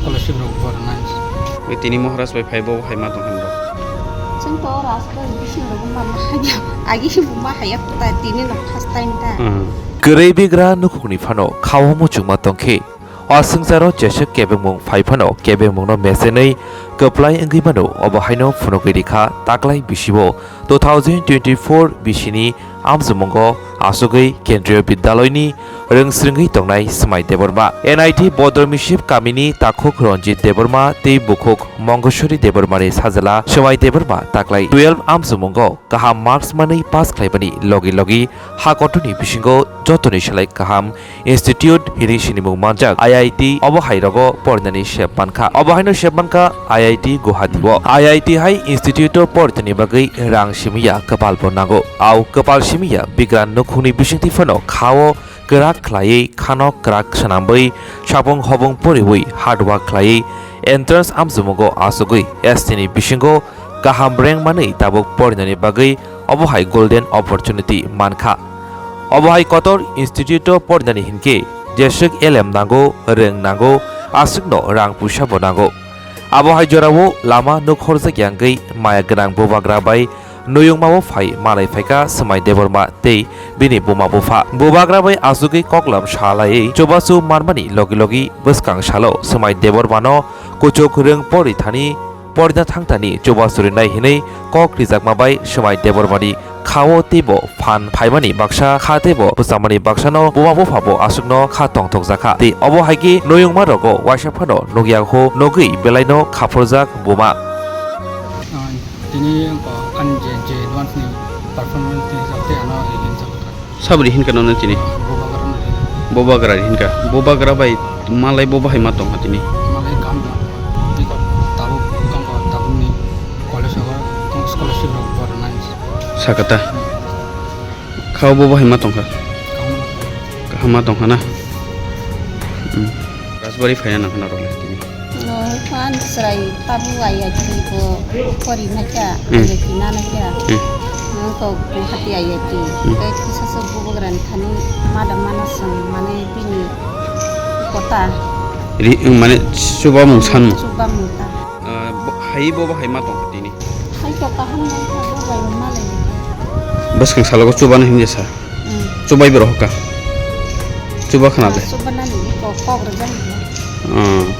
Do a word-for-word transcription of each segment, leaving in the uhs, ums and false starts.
Scholarship rok bo rwnai. Tini Maharaj bai phai bo hai ma tong hwnwi. Chwng to oro aswk bising rok ma ma haya. Agi se bo ma haya ta tini no first time ta. Kwrwi bigra nukhungni phano khao muchungma tongkhe. O swngcharo jeswk kebengmung phai phano kebengmungno mesenwi kwplai wngwi mano, obo haino phunugwi rikha taklai bisibo two thousand twenty-four bisini amchumungo asugwi Kendriya Vidyaloyni rwngsrwngwi tongnai Swmai Debbarma. N I T Bodromiship kamini takhuk Ranjit Debbarma tei bukhuk Mongeshwari Debbarmani sajla Swmai Debbarma taklai twelve amchumungo kaham marks manwi pass khlaimani logi logi ha kotorni bisingo jotoni selai kaham institute hini sinimung manjak I I T obo hai rogo porinani sep mankha. Obo haino sep mankha I I T Guwahati o. I I T hai institute o porinani bagwi rang simiya kwpal bo nango. Au kwpal simiya bigra nukhungni bisingtwi phano khao kwrak khlaiwi khano kwrak swnamwi sapung hopung poriwi hard work khlaiwi entrance amchumungo asugwi S T ni bisingo kaham rank manwi tabuk porinani bagwi obo hai golden opportunity mankha. Obo hai kotor institute o porinani hinkhe jeswk elem nango, rwng nango, aswkno rang puisa bo nango. Abo hai jorao lama nuk horjakya wngwi maya gwnang bubagra bai nuyungmao phai malai phaikha Swmai Debbarma tei bini buma bupha. Bubagra bai asugwi koklam salaiwi chubachu manmani logi logi bwskang salo Swmai Debbarmano kuchuk rwng pori thani porina thangtani chubachu rinai hinwi kok rijakma bai Swmai Debbarmani khao teibo phan phaimani baksa kha teibo bwchamani baksano buma bupha bo aswkno kha tongthokjakha. Tei obo hai khe nuyungma rogo waisa phano nukya kho nugwi belaino khaphurjak buma. Tini ani je, je advance ni performance ni hisab tei ano ringjak. Sabri hinka nono tini? Bubagra no ringjak. Bubagra hinka. Bubagra bai malai bo bahai ma tongkha tini? Malai kam tongkha. Tei ko tabuk tongkha, tabuk ni college o scholarship rok bo rwnai. Sakata. Khao bo bahai ma tongkha? Kaham ma tongkha na? Hmm. Rajbari phaina nangkha na rok le tini? No, phan chwrai tabu I I T bo pori naikha, Hmm. I I T na naikha. Hmm. Nokho Guwahati I I T. Hmm. Tei kisa se bubagrani thani madam mana song mane bini kota. Ri-, mane chuba mung san mung. Chuba mung ta. Ah, bo, hai bo, bo hai ma tong tini. Hai to kaham nai kha, bo bai ma lai. Bwskang salo chuba na hinja sa. Hmm. Chubai borok hoka. Chuba khna de. Chuba nani ko kok rwjak. Hmm.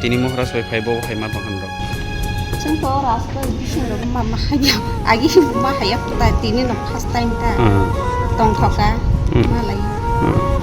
Tini Maharaj bai phai bo hai ma tong hwnwi. Chwng to oro aswk bising rok ma ma haya. Agi ma haya ta tini no first time ta. Hmm. Tong thoka. Hmm. Ma lai. Hmm.